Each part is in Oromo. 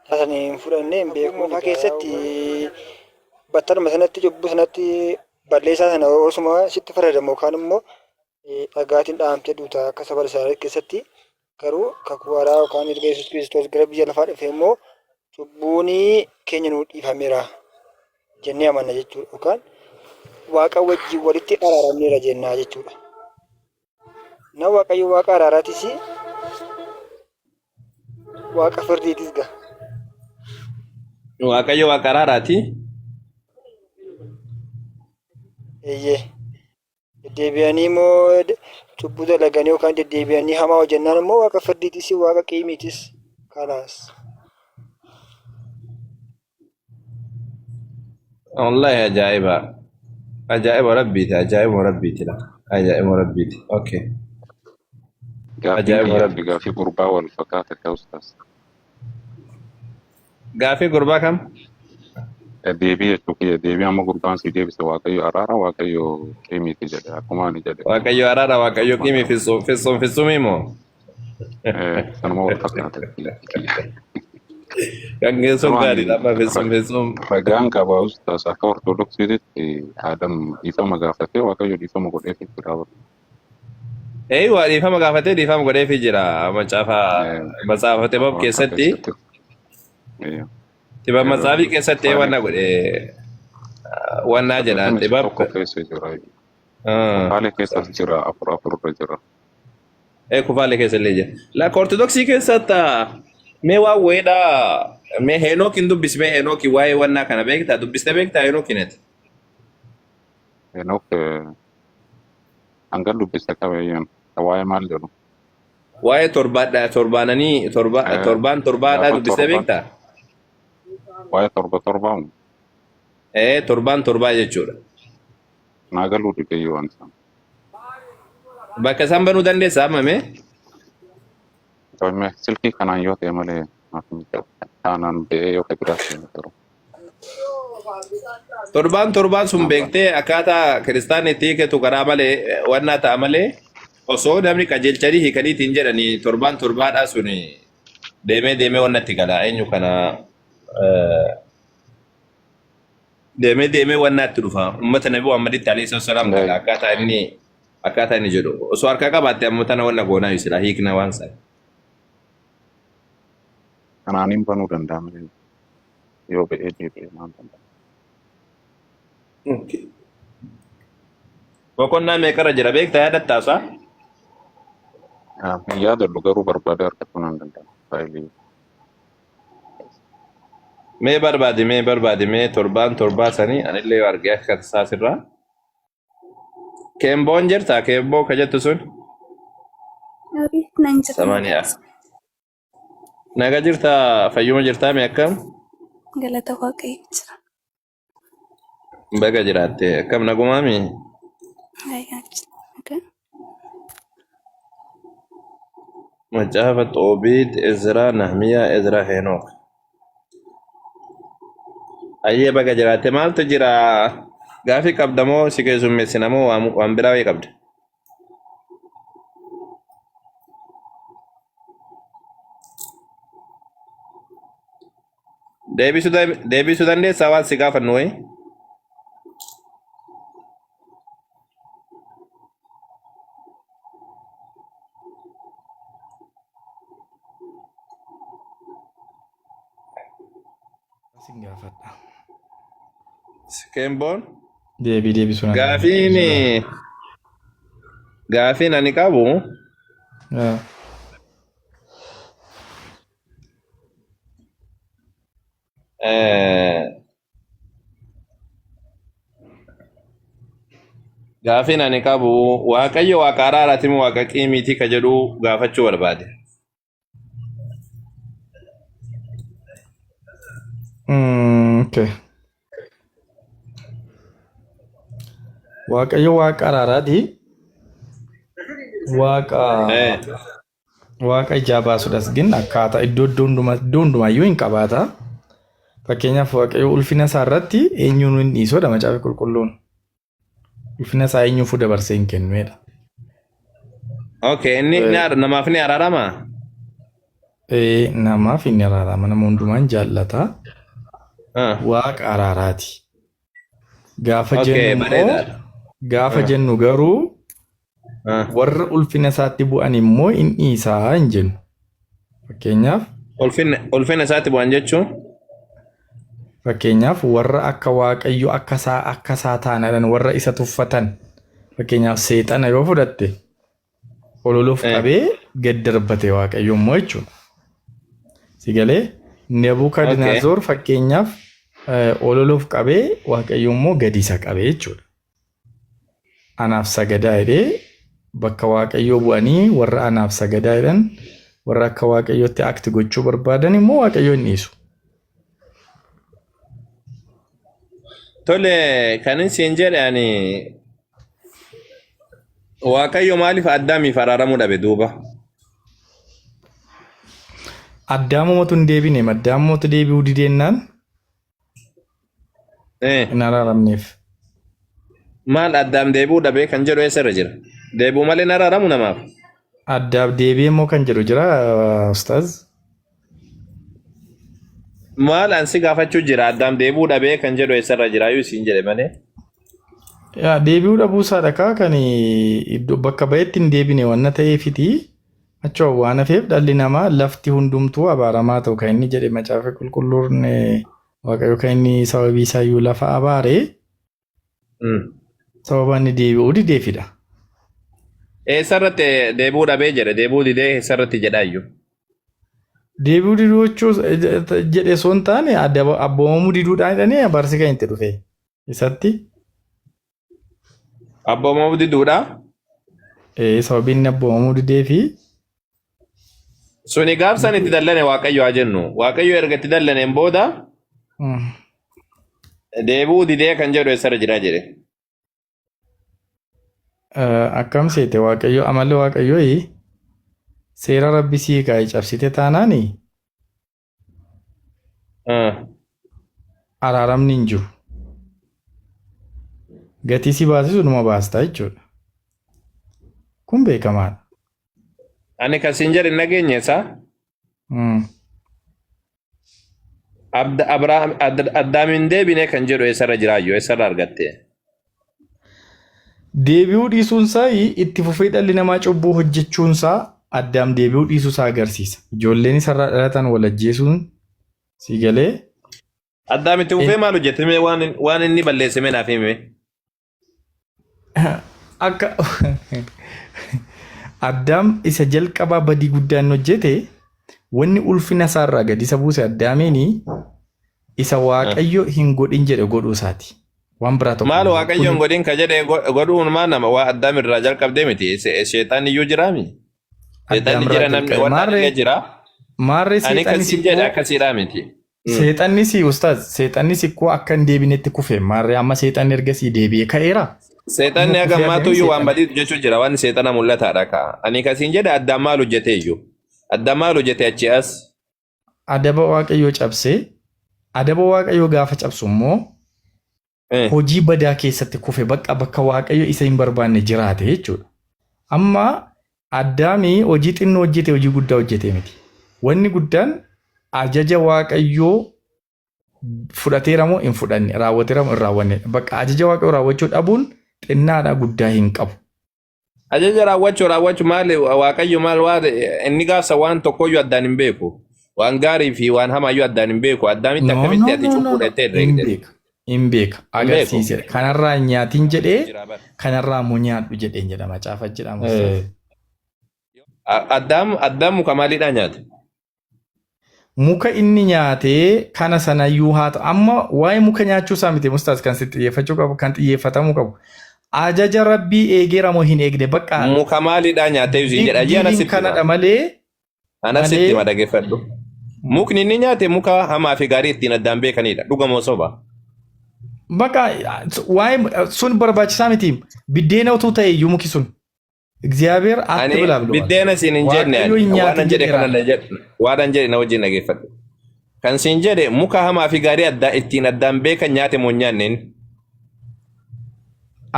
Sana hin fudhanne hin beeku. Moofaa keessatti battaluma sanatti cubbuu sanatti balleessaa sana osuma sitti faradamu yookaan immoo dhagaatiin dhahamtee duuta akka saba Israa'el keessatti garuu kakuu haaraa yookaan erga Yesuus Kiristoos gara biyya lafaa dhufe immoo cubbuun keenya nuu dhiifameera jennee amanna jechuudha yookaan Waaqa wajjin walitti araaramneera jennaa jechuudha. Na Waaqayyo Waaqa araaraatis Waaqa firdiitis ga. Waaqayyo Waaqa araaraati. Eeyyee. Deddeebi'anii immoo cubbuu dalaganii yookaan deddeebi'anii hamaa hojjennaan immoo Waaqa firdiitis Waaqa qiimiitis kalaas. Wallahi ajaa'iba. Ajaa'iba rabbiiti. Ajaa'iba rabbiiti. La. Ajaa'iba rabbiiti. Okay. Gaaffiin Ajaa'iba kiyyaa rabbi. fi gaaffii gurbaa wal fakkaata ta'us ustaas. Gaaffii gurbaa kam? Deebii jechuu kiyya deebii amma gurbaan si deebise Waaqayyo araara Waaqayyo qiimiiti jedhe akkuma ani jedhe kana. Waaqayyo araara Waaqayyo Akkuma qimi kana. fissum fissum fissumii moo? Sanuma wal fakkaata kiyya. Kan geessuun Garuu ani gaariidha amma fissum fissum. ragaan qaba ustaas akka ortodoksiititti Aadam dhiifama gaafatee Waaqayyo dhiifama godheefii jira. Eeywa dhiifama gaafatee dhiifama godheefii jira macaafa matsaafa xibab Waaqa keessatti keessatti. xibab matsaafii keessatti Kufaalee wanna godhe wannaa jedha sagaltamii xibab. tokko keessa jira. Kufaalee keessas jira afur afur irra jira. Ee kufaalee keessa illee jira. Lakka ortodoksii keessatti mee waan wayiidha mee Heenookiin dubbis mee Heenookiin waa'ee wannaa kana beektaa dubbistee beektaa Heenookiin ati. Henook hanga dubbiste qabeeyyan waa'ee maal jedhu? Waa'ee torbaadha torbaananii torba torbaan torbaadha Gaafa dubbistee torban beektaa? waa'ee torba torbaa Ee torbaan torbaa jechuudha. Naa galuu dide yoo ani sana. Bakka isaan banuu dandeessa amma mee? Tomme silkii kanaan yoo ta'e malee naaf hin ta'u. Taanaan ba'ee yoo ka biraa ta'e garuu. Torbaan torbaan sun Naan ba'a. beektee akkaataa kiristaanni itti hiiketu karaa malee wannaa ta'a malee osoo namni qajeelchanii hiikaniitiin jedhanii torbaan torbaadhaa sun deemee deemee wannatti gala eenyu kana deemee deemee wannaatti dhufa ummata nabi Muhammaditti alayhi salaatu wasalaam gala akkaataa inni jedhu osoo harkaa qabaatte ammoo tana wanna goonaa sila hiikna waan sana. Kanaaniin banuu danda'a malee yoo ba'ee deebi'e naan danda'a. Boqonnaa meeqarra jira beektaa yaadattaasaa? Hin yaadadhu garuu barbaadee argachuu naan danda'a. Faayilii. Mee barbaadi mee barbaadi mee torbaan torbaa sanii anillee yoo argee akka tasaa sirraa. Keemboon jirtaa keemboo ka jettu sun Nan jira samaaniyaa. Naga jirtaa fayyuma jirtaa mee akkam? Galata Waaqayyo jira. Baga jiraatte akkam nagumaami? Ayyaa jira. Nagaa. Macaafa Xoobiit, Ezraa, Nahmiyaa, Ezraa, Henook. Ayyee baga jiraatte maaltu jira? Gaafii qabda moo si keessummeessina moo waan biraa wayii qabda? Deebisuu dandeessaa waan si gaafannu wayii? Sin gaafadha. Keemboon? Deebii deebisuu nan Gaafiin gaafiin ani qabu danda'a. Gaafiin ani qabu Waaqayyo waaqa araaraati moo waaqa qiimiiti ka jedhu gaafachuu barbaade. Okay. Waaqayyo waaqa araaraati. Waaqa Waaqa ijaa baasudhas gin akkaataa iddoo iddoo hundumaa iddoo hundumaayyuu hin qabaata. Fakkeenyaaf Waaqayyo ulfina isaa irratti eenyuun hin dhiisudha macaafa qulqulluun. Ulfina isaa eenyuufuu dabarsee hin kennuedha. Okay, inni namaaf ni araarama? Namaaf inni araarama nama hundumaan jaallata. Ah. Waaqa araaraati. Gaafa Okay, jennu immoo bareedaadha. gaafa Ah. jennu garuu Ah. warra ulfina isaatti bu'an immoo in dhiisaa hin jennu. Fakkeenyaaf Ulfinna isaatti bu'an jechuun Fakkeenyaaf warra akka Waaqayyo akka isaa taanadhan warra isa tuffatan, fakkeenyaaf seexana yoo fudhatte, ololuuf qabee gad darbate Waaqayyo immoo jechuudha. Si galee? Nebukadnezar fakkeenyaaf ololuuf qabee Waaqayyo immoo gadi isa qabee jechuudha. Anaaf sagadaa jedhee bakka Waaqayyoo bu'anii warra anaaf sagadaa jedhan, warra akka Waaqayyootti act gochuu barbaadan immoo Waaqayyo hin dhiisu. Tole, kan siin jedhe ani Waaqayyo maaliif Addaamiif araaramuu dhabe duuba? Addaamumatu hin deebine, addaamumatu deebi'uu dideennaan hin araaramneef. Maal Addaam deebi'uu dhabee kan jedhu eessarra jira? Deebi'uu malee hin araaramu namaaf. Addaaf deebi'ee immoo kan jedhu jira, ustaaz. Maal an si gaafachuu jira, Addaam deebi'uu dhabee kan jedhu eessarra jira iyyuu siin jedhe malee. Yaa, deebi'uu dhabuu isaadha kaa kan iddoo bakka ba'etti hin deebine wanna ta'eefiti achoo waan hafeef dhalli namaa lafti hundumtuu abaaramaa ta'u kan inni jedhe Macaafa Qulqulluun, Waaqayyo kan inni sababii isaayyuu lafa abaare sababa inni deebi'uu dideefidha. Eessarratti deebi'uu dhabee jedhe, deebi'uu didee eessarratti jedha iyyuu? Deebi'uu diduu jechuu jedhe osoo hin taane abboomamuu diduudhaan jedhanii abaarsi kan itti dhufe isatti. Abboomamuu diduudha. Sababii inni abboomamuu dideefi. Suni gaafsan itti dallane Waaqayyo haa jennu. Waaqayyo erga itti dallaneen booda deebi'uu didee kan jedhu eessarra jira jedhe. Akkam seete, Waaqayyo amalli Waaqayyoo seera Rabbi sii kaa'e cabsite taanaani araaramni hin jiru. Gatii si baasisu numa baasta jechuudha. Kun beekamaadha. Ani kan siin jedhe hin dhageenye isaa. Abrahaam Addaam hin deebine kan jedhu eessarra jiraayyuu, eessarra argatte? Deebi'uu dhiisuunsaa itti fufee dhalli namaa cubbuu hojjechuunsaa Addaam deebi'uu dhiisuusaa agarsiisa. Ijoolleen isarraa dhalatan wal ajjeesuun si galee. Addaam itti fufee maal hojjete? Mee waan inni balleesse mee naaf himi. Akka Addaam isa jalqabaa badii guddaa inni hojjete, wanni ulfina isaarraa gadi isa buuse Addaamiin isa Waaqayyo hin godhin jedhe godhuu isaati. Waan biraa tokko Maal hin jiru. Waaqayyoon godhin ka jedhe godhuun maal nama waa Addaam irraa jalqabdee miti. Sheexanni iyyuu jiraami. Addaam Sheexanni irraa jira, namni jalqabe. waan Maarree illee jira. maarree Ani kan seexanni siin jedhe sikkoo akkasiidhaa miti. Seexanni si ustaaz, seexanni sikkoo akka hin deebinetti kufe. Maarree amma seexanni ergasii deebi'ee ka'eera. Seexanni Amma haga kufee ammaatu hafee iyyuu waan seexanni. badii hojjechuu jira. Waan seexana mul'ataadha ka. Ani kan siin jedhe Addaam maal hojjete iyyuu? Addaam maal hojjete achi as? Adaba Waaqayyoo cabsee, adaba Waaqayyoo gaafa cabsu immoo hojii badaa keessatti kufe, bakka bakka Waaqayyo isa hin barbaanne jiraate jechuudha. Amma Addaami hojii xinnoo hojjete, hojii guddaa hojjete miti. Wanni guddaan ajaja Waaqayyoo fudhateera moo hin fudhanne, raawwateera moo hin raawwanne. Bakka ajaja Waaqayyoo raawwachuu dhabuun xinnaadha guddaa hin qabu. Ajaja raawwachuu maali? Waaqayyo maal waan inni gaafsa waan tokkoyyuu addaan hin beeku. Waan gaarii fi waan hamaayyuu addaan hin beeku. Addaamitti No, akkamitti no, ati no, no, cubbuu no. dheettee Hin herreegde? beeka. Hin beeka. Hin beeku. Agarsiisedha. Kanarraa hin nyaatin jedhee Jira bara. kanarraa immoo nyaadhu jedheen jedha, macaafa jedhama. Addaam muka maaliidhaa nyaate? Muka inni nyaatee kana sanayyuu haa ta'u. Amma waa'ee muka nyaachuu isaa miti mustaas kan sitti xiyyeeffachuu qabu, kan xiyyeeffatamuu qabu. Ajaja Rabbii eegeera moo hin eegne, bakka Muka maaliidhaa nyaatee siin jedha. Ji'a diiniin anas sitti kanadha hima. malee Anas sitti malee hima, dhaggeeffadhu. Mukni inni nyaate muka hamaa fi gaarii ittiin addaan beekanidha. Dhuga moo soba? Bakka waa'ee sun barbaachisaa miti. Biddeena utuu ta'e iyyuu muki sun. እግዚአብሔር Ani አትብላ ብለዋል። biddeena siin hin jenne Waaqayyo ani. hin Waan nyaatin an jedhe jedheera. kana na jedhe. Waan an jedhe na wajjin dhaggeeffadhu. Kan siin jedhe muka hamaa fi gaarii addaa ittiin addaan beekan nyaate moo hin nyaanne inni?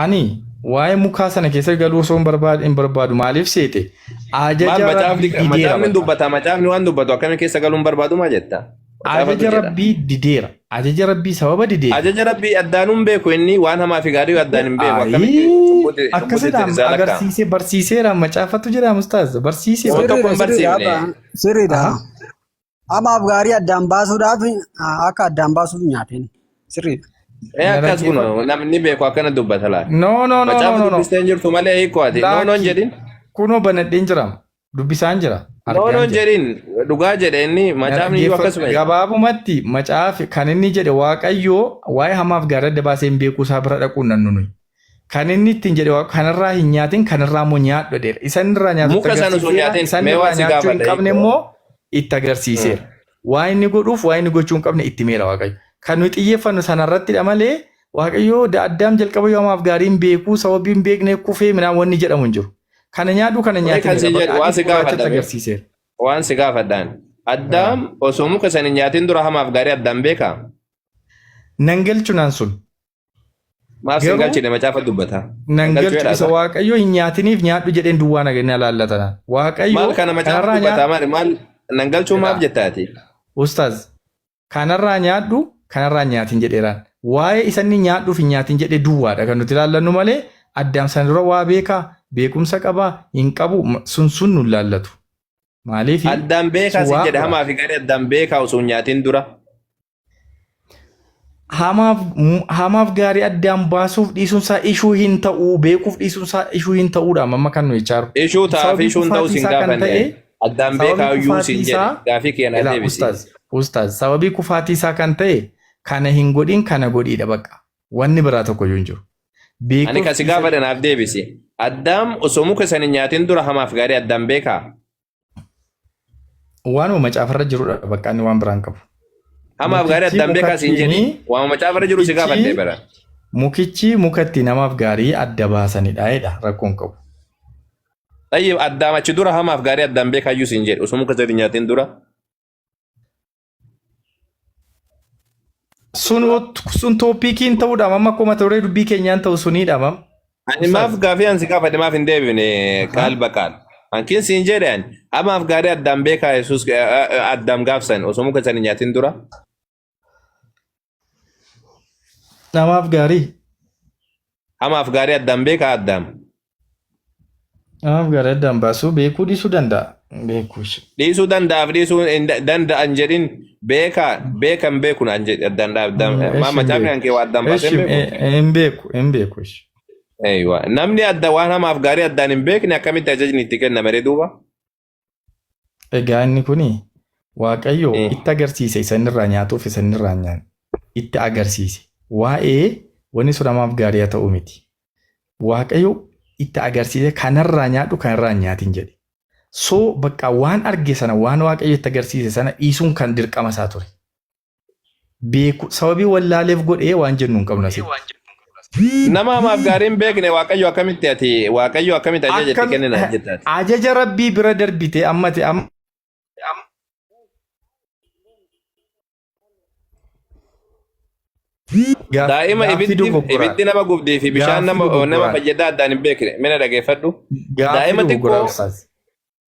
Ani Waa'ee mukaa sana keessa galuu osoo hin barbaadu hin barbaadu maaliif seete Maal ajaja macaafni rabbii dideera macaafni bakka. dubbata macaafni waan dubbatu akkamii keessa galuun barbaadu maa jetta? Macaafatu Ajaja jedha. rabbii dideera. Ajaja rabbii sababa dideera. Ajaja rabbii addaanuun hin beeku inni waan hamaa fi gaarii addaan hin beeku akkamitti Ayii cubbuutti cubbuutti akkasidhaan isaa lakkaa'ama. agarsiisee barsiiseera macaafatu jedha mustaaz barsiisee Waan bakka. tokko hin Sirriidha sirriidha barsiifne. abbaa sirriidha. Aha. Hamaaf gaarii addaan baasuudhaaf akka addaan baasuuf nyaateen sirriidha. Ee Na akkas kun dhaggeeffadhu. namni beeku akkana dubbata laata. No no no no Macaafa no no. dubbistee hin jirtu malee hiikoo ati. No no hin Laakki jedhin. kunoo banadheen jira. Dubbisaan jira. No no Argaan hin jira. jedhin dhugaa jedhe inni Na macaafni iyyuu dhaggeeffadhu. akkasuma jedhe. Gabaabumatti macaafi kan inni jedhe Waaqayyoo waa'ee hamaaf gaarii adda baasee hin beekuu isaa bira dhaquun nan nuyi. Kan inni ittiin jedhe kanarraa hin nyaatin kanarraa immoo nyaadhu jedheera. Isa inni irraa nyaatu itti Muka sana osoo agarsiiseera. nyaatin Isa inni mee irraa waan si nyaachuu hin gaafadha qabne hiikoo. immoo itti agarsiiseera. Waa inni godhuuf waa inni gochuu hin qabne itti meera Waaqayyo. Kan nuyi xiyyeeffannu sanarrattidha malee Waaqayyo Addaam jalqaba yoo hamaaf gaarii hin beekuu sababii hin beekne kufee minaan wanni jedhamu hin jiru. Kana nyaadhu kana Mee nyaatin kan jedha. si Bakka jedhu waan adii si gurraachatti gaafadha mee agarsiiseera. waan si gaafadhaan. Addaam osoo muka sana hin nyaatin dura hamaaf gaarii addaan beekaa? Nan galchu naan sun. Maaf sin Garuu galchine macaafa dubbata. nan Nan galchuu galchu isa jedhaata. Waaqayyo hin nyaatiniif nyaadhu jedheen duwwaa na laallata. Maal Waaqayyo kana macaafa kanarraa dubbata nyaadhu maal maal nan galchuu maaf jedha. jettaati? Ustaaz kanarraa nyaadhu kanarraa hin nyaatin jedheeraan. Waa'ee isa inni nyaadhuuf hin nyaatin jedhe duwwaadha kan nuti ilaallannu malee addaam sana dura waa beekaa beekumsa qabaa hin qabu sun sun nu laallatu. Maaliif Addaan beekaa sun sin waa jedhe biraa. hamaa fi gaarii addaan beekaa osoo hin nyaatin dura. Hamaaf hamaaf gaarii addaan baasuuf dhiisuun isaa ishuu hin ta'uu beekuuf dhiisuun isaa ishuu hin ta'uudha amma kan nuyi jechaa jirru. Ishuu ta'aaf Sababii ishuun ta'uu kufaatii sin isaa kan gaafanne ta'e addaan sababii beekaa iyyuu kufaatii sin jedhe isaa gaafii kee naa ilaa deebisi. ustaaz ustaaz sababii kufaatii isaa kan ta'e kana hin godhin kana godhiidha bakka wanni biraa tokko iyyuu hin jiru. Ani Beekuuf kan si dhiisa gaafadhe naaf deebisi. Addaam osoo muka san hin nyaatin dura hamaaf gaarii addaan beekaa? Waanuma macaafarra jirudha bakka inni waan biraan qabu. Hamaaf gaarii Mukichi addaan muka beekaa siin jedhi. ittiin Waanuma macaafarra jiru si gaafadhe mukichi bara. mukichi muka ittiin namaaf gaarii adda baasanidha jedha rakkoon qabu. Tayyib addaam achi dura hamaaf gaarii addaan beekaa iyyuu siin jedhi osoo muka san hin nyaatin dura. Sun sun tooppiikiin ta'uudha amma akkuma mata duree dubbii keenyaan ta'u suniidha mam. Ani maaf Ustaaz. gaafii an si gaafadhe maaf hin deebine qaal baqaal. Hankin siin jedhe ani hamaaf gaarii addaan beekaa Yesuus addaam gaafsan osoo muka san hin nyaatin dura. Namaaf gaarii. Hamaaf gaarii addaan beekaa addaam. Namaaf gaarii addaan baasuu beekuu dhiisuu danda'a. Beekuu ishee. Dhiisuu danda'aaf dhiisuu hin danda'an jedhin beekaa beekan beeku naan jedhi addaan addaan maa Eshi hin macaafni beeku. kan kee waa addaan baasee Eshi hin beeku. hin beeku hin beeku eshi. Eeywa namni adda waan hamaaf gaarii addaan hin beekne akkamitti ajajni itti kennama ree duuba? Egaa inni kuni Waaqayyo itti agarsiise isa inni irraa nyaatuuf isa inni irraa hin nyaanne. Itti agarsiise. Waa'ee wanni sun hamaaf gaarii haa ta'uu miti. Waaqayyo itti agarsiise kanarraa nyaadhu kanarraa hin nyaatin jedhe. So bakka waan arge sana waan Waaqayyo itti agarsiise sana dhiisuun kan dirqama isaa ture. Beeku sababii wallaaleef godhee waan jennu hin qabnu asitti. Nama hamaaf gaarii hin beekne Waaqayyo akkamitti ati Waaqayyo akkamitti ajaja itti Akkam kenne naan jetta ati. ajaja rabbii bira darbite ammati amma gaaf, Daa'ima gaaffii ibiddi dogoggoraadha. ibiddi nama gubdii fi bishaan Gaaffii nama nama dogoggoraadha. fayyadaa addaan hin beekne mina dhageeffadhu. Gaaffii Daa'ima dogoggoraa xiqqoo ustaaz.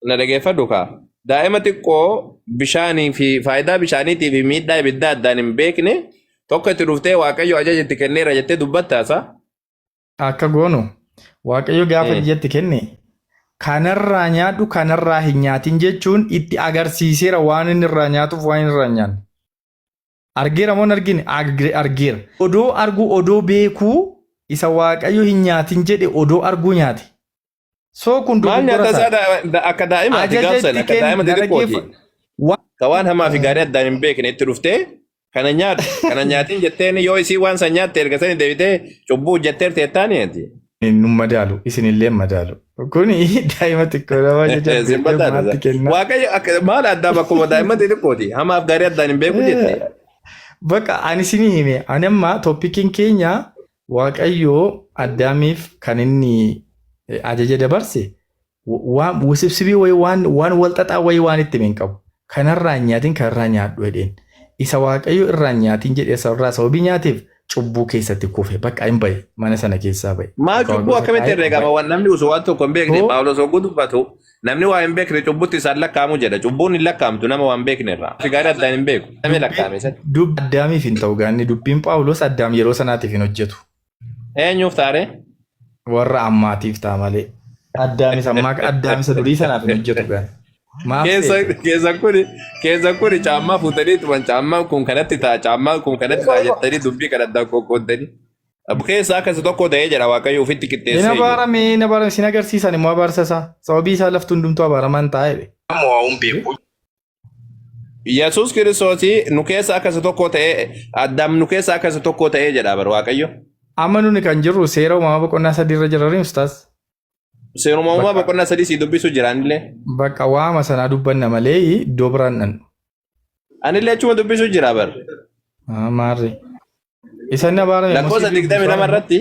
na dhageeffadhu kaa. Daa'ima xiqqoo bishaanii fi faayidaa bishaaniitii fi miidhaa ibiddaa addaan hin beekne tokko itti dhuftee Waaqayyo ajaja itti kenneera jettee dubbattaasa. Akka goonu Waaqayyo gaafa ajaja kenne kanarraa nyaadhu kanarraa hin nyaatin jechuun itti agarsiiseera waan inni irraa nyaatuuf waan inni irraa hin nyaanne. Argeera moo hin argine? Argeera. Odoo arguu odoo beekuu isa Waaqayyo hin nyaatin jedhe odoo arguu nyaate. So kun Maal dogoggora nyaata isaa isaati. akka daa'imaati Ajaja gaafsan itti akka kenni daa'ima na xixiqqooti. dhaggeeffa. Waan Ka waan hamaa fi gaarii addaan hin beekne itti dhuftee kana nyaadhu kana nyaatiin jetteen yoo isii waan san nyaatte erga sani deebitee cubbuu hojjetteerti jettaani ati. nu madaalu isinillee hin madaalu. Kuni daa'ima xiqqoo nama ajaja Sin beekee madaalu. maatti kenna. Waaqayyo maal addaa bakkuma daa'ima xixiqqooti hamaaf gaarii addaan hin beeku jette. Bakka ani isinii hime ani amma tooppikiin keenya Waaqayyo Addaamiif kan inni ajaja dabarse waan wusibsibii wayii waan waan walxaxaa wayii waan itti hime hin qabu. Kanarraa hin nyaatin kanarraa nyaadhu jedheen. Isa Waaqayyo irraa hin nyaatin jedhe isa irraa sababii nyaateef Cubbuu keessatti kufe bakka hin bahe mana sana keessaa bahe. Maa Bakka cubbuu Waaqayyo isa akkamitti kaa'e herregama bahe. waan namni osoo waan tokko hin beekne Too Phaawulos hogguu dubbatu namni waa hin beekne cubbutti isaan lakkaa'amu jedha. Cubbuun hin lakkaa'amtu nama waan beekne irraa. Fi gaarii addaan hin beeku. Namni dubbiin lakkaa'ame san. dubbi Addaamiif hin ta'u gaanni dubbiin Phaawulos Addaam yeroo sanaatiif hin hojjetu. Eenyuuf taare? Warra ammaatiif ta'a malee. Addaamis ammaa Addaamisa durii sanaaf hin hojjetu gaanni. Maaf Keessa seete? keessa kuni keessa kuni caammaa fuutanii tuman caammaan kun kanatti ta'a caammaan kun kanatti ta'a jettanii dubbii kana addaan qoqqooddanii. Keessa akkasi tokko ta'ee jedha Waaqayyo ofitti Hin qixxeessee iyyuu. abaarame hin abaarame sin agarsiisan immoo abaarsa isaa. Sababii isaa lafti hundumtuu abaaramaan ta'a jedhe. Amma waa hin beeku. Yesuus Kiristoos nu keessa akkasi tokko ta'ee Addaam nu keessa akkasi tokko ta'ee jedha bar Waaqayyo. Amma nuni kan jirru seera uumamaa boqonnaa 3 irra jirra ustaas. Seeruma uumaa Bakka boqonnaa 3 sii dubbisu jira anillee. bakka waama sanaa dubbanna malee iddoo biraan dhannu. Anillee achuma dubbisu jira bar. Maarri. Isa inni abaarame immoo Lakkoofsa sii 22 dubbisu irratti